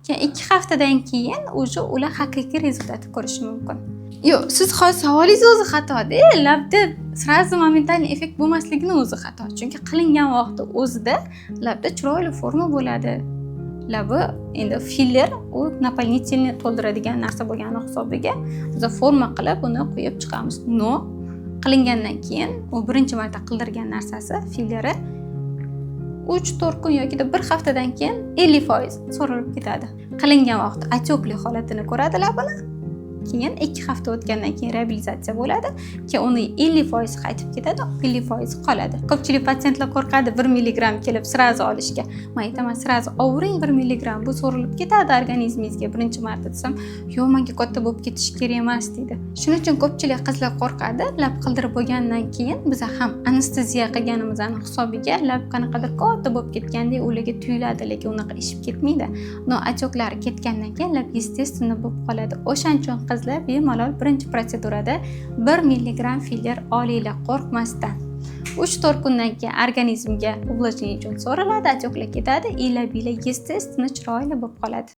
Keyin 2 haftadan keyin уже ular haqiqiy результат ni ko'rishi mumkin. Yo'q, siz hozir savolingiz o'zi xatoda. Labda сразу моментальный эффект bo'lmasligini o'zi xato, chunki qilingan vaqtda o'zida labda chiroyli forma bo'ladi. Labi endi filler u наполнительный to'ldiradigan narsa bo'lgani hisobiga biz forma qilib, uni quyib chiqamiz. Но qilingandan keyin u birinchi marta qildirgan narsasi, filleri 3-4 kun yokida bir haftadan keyin 50% so'rilib ketadi. Qilingan vaqtda отёк li holatini ko'radi labini. Keyin 2 hafta o'tgandan keyin reabilitatsiya bo'ladi, keyin uni 50% qaytib ketadi, 50% qoladi. Ko'pchilik patsientlar qo'rqadi 1 milligramm kelib сразу olishga. Man aytaman: "Сразу overing 1 milligramm, bu so'rilib ketadi organizmingizga birinchi marta", desam, "Yo'q, manga katta bo'lib ketishi kerak emas", deydi. Shuning uchun ko'pchilik qizlar qo'rqadi. Lab qildirib bo'lgandan keyin biza ham anesteziya qilganimizni hisobiga lab qanaqadir katta bo'lib ketgandek ularga tuyuladi, lekin unaqa ishib ketmaydi. Но отёк lari ketgandan keyin lab естественно bo'lib qoladi. O'shaning uchun qizlar bemalol birinchi protsedurada 1 milligramm filler olinglar qo'rqmasdan. 3-4 kundan keyin organizmga увлажнение uchun so'riladi, отёк lar ketadi и labinglar естественно chiroyli bo'lib qoladi.